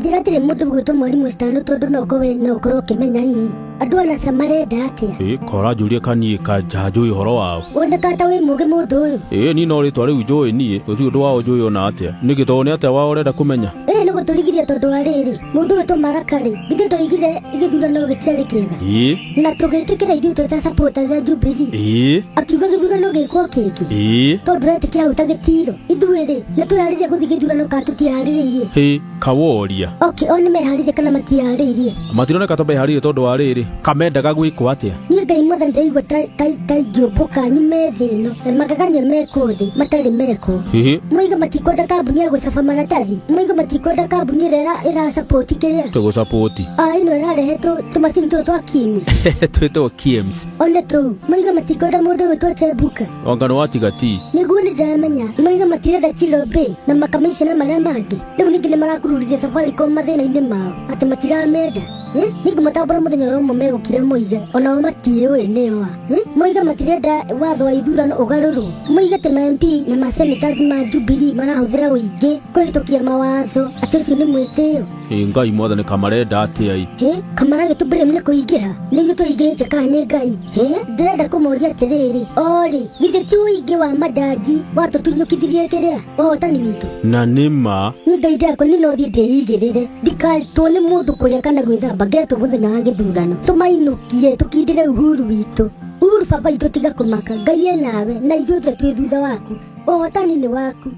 njĩra atĩrĩ mũndũ gwĩtwo mwarimũ Stano tondũ no ũkorwo no ũkorwo ũkĩmenya hihi andũ a NASA marenda atĩa. Ĩ kora njũrie kaniĩ kanjanjũĩ ũhoro wao. Woneka ta wĩ mũgĩ mũndũ ũyũ. Ĩ niĩ no rĩtwa rĩu njũĩ niĩ, gũtirĩ ũndũ wao njũĩ ona atĩa. Nĩkĩ tondũ nĩ atĩa wao ũrenda kũmenya? Ĩ nĩ gũtũrigithia tondũ wa rĩrĩ, mũndũ ũyũ Maraka rĩ, githĩ ndoigire gĩthurano gĩtiarĩ kĩega? Ĩ. Na tũgĩtĩkĩra ithuĩ twĩ ta supporters a Jubilee. Ĩ. Akiuga gĩthurano gĩkwo kĩngĩ. Ĩ. Tondũ ũretĩkia hau ta gĩtiro. Ithuĩ rĩ, nĩ twĩharĩrie gũthiĩ gĩthurano kana tũtiharĩrĩirie? Hĩ, kaworia. Okay, o nĩ meharĩrie kana matiharĩirie? Matironeka ta meharĩirie tondũ wa rĩrĩ, kamendaga gwĩkwo atĩa? Niĩ Ngai mwathani ndaigua ta, ta, ta ingĩũmbũka nyume thĩ ĩno na magegania mekwo thĩ matarĩ mekwo. Hihi. Moiga matikwenda kambuni ya gũcaba maratathi. Moiga matikwenda kambuni ĩrĩa ĩrasapoti kĩrĩa. Tũgũcapoti. Ah, ĩno ĩrarehe tũmacini tũtũ twa kimu. Twĩtagwo KIEMS. One tũu. Moiga matikwenda mũndũ ũgwĩtwo Chembuka. Anga nĩ watiga ti. Nĩguo nĩ ndĩramenya. Moiga matirenda Chilobe na makamishona marĩa mangĩ. Rĩu ningĩ nĩ marakururithia Safaricom mathĩna-inĩ mao atĩ matiramenda. Eh? Nĩngũmatambũra mũthenya ũrĩa ũmwe megũkira moige onao matiũĩ nĩo a. Eh? Moige matirenda watho wa ithurano ũgarũrwo. Moige atĩ ma MP na ma senators ma Jubilee marahũthĩra ũingĩ kũhĩtũkia mawatho atĩ ũcio nĩ mwĩtĩo. Ĩ Ngai mwathani kamarenda atĩa ĩ? Hĩ, kamara gĩtũmbĩrĩ nĩ kũingĩha nĩ ithuĩ tũingĩhĩte kana nĩ Ngai? Hĩ, ndĩrenda kũmoria atĩrĩrĩ, orĩ githĩ ti ũingĩ wa manjanji watũtunyũkithirie kĩrĩa ũhotani witũ? Na nĩ ma. Niĩ Ngai ndakwa niĩ no thiĩ ndĩigĩrĩre ndikatwo nĩ mũndũ kũrĩa kana gwĩthamba ngetwo mũthenya wa gĩthurano tũmainũkie tũkindĩre Uhuru witũ. Uhuru baba witũ tiga kũmaka, Ngai e nawe na ithuothe twĩ thutha waku, ũhotani nĩ waku.